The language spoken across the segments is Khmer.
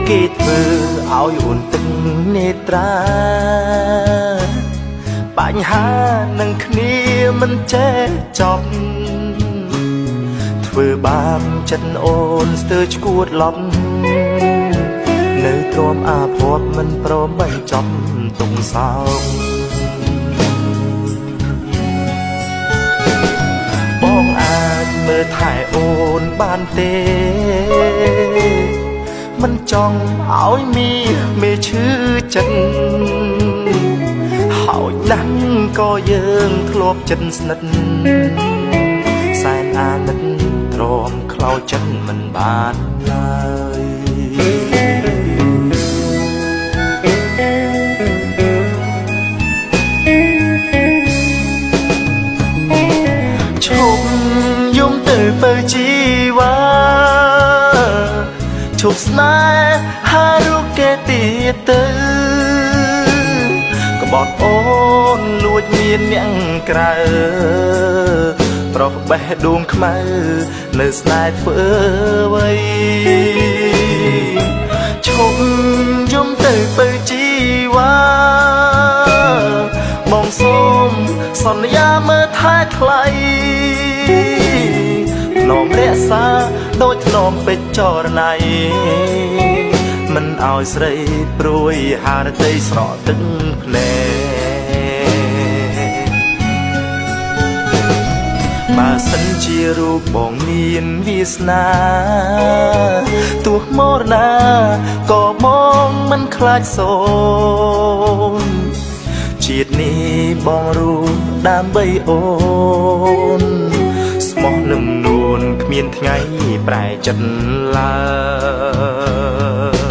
គេធ្វើឲ្យអូនទឹកនេត្រាបញ្ហានឹងគ្នាមិនចេះចប់ធ្វើបាបចិត្តអូនស្ទើរឈួតឡប់នៅទ្រាំអាភ័ព្វមិនព្រមបញ្ចប់ទុំសោកបងអាចមើលថែអូនបានទេមិនចង់ឲ្យមានមេឈឺចិត្តហើយណាស់ក៏យើងធ្លាប់ចិត្តស្និទ្ធសែនអាណិតទ្រាំខ្លោចចិត្តមិនបានឡើយឈប់យំទៅបើជីវ៉ាឈប់ស្នេហារូបគេទៀតទៅក្បត់អូនលួចមានអ្នកក្រៅប្រុសបេះដូងខ្មៅនៅស្នេហ៍ធ្វើអ្វីឈប់យំទៅបើជីវ៉ាបងសូមសន្យាមើលថែថ្លៃធ្នមរក្សាដូចធ្នមពេជ្រចរណៃមិនឲ្យស្រីព្រួយហារតីស្រក់ទឹកភ្នែកបើសិនជារូបបងមានវាសនាទោះមរណាក៏បងមិនខ្លាចសូនជាតិនេះបងរូបដើម្បីអូនស្មោះនឹងនួនគ្មានថ្ងៃប្រែចិត្តឡើយ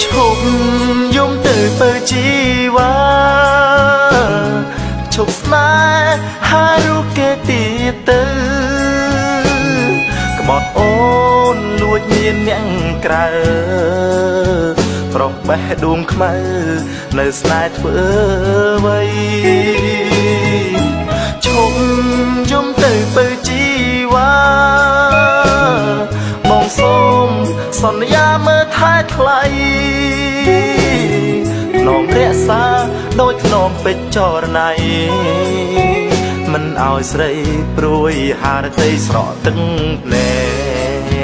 ឈប់យំទៅបើជីវ៉ាឈប់ស្នេហារូបគេទៀតទៅក្បត់អូនលួចមានអ្នកក្រៅប្រុសបេះដូងខ្មៅនៅស្នេហ៍ធ្វើអ្វីឈប់យំទៅបើជីវ៉ាបងសូមសន្យាមើលថែថ្លៃធ្នមរក្សាដូចធ្នមពេជ្រចរណៃមិនឲ្យស្រីព្រួយហារតីស្រក់ទឹកភ្នែក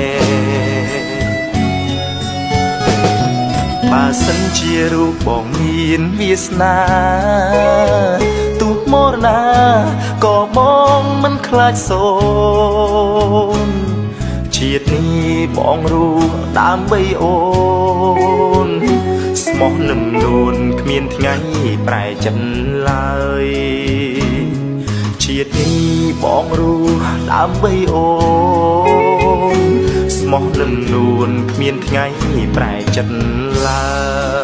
បើសិនជារូបបងមានវាសនាទោះមរណាក៏បងមិនខ្លាចសូនជាតិនេះបងរូបដើម្បីអូនស្មោះនឹងនួនគ្មានថ្ងៃប្រែចិត្តឡើយជាតិនេះបងរូបដើម្បីអូនស្មោះនឹងនួនគ្មានថ្ងៃប្រែចិត្តឡើ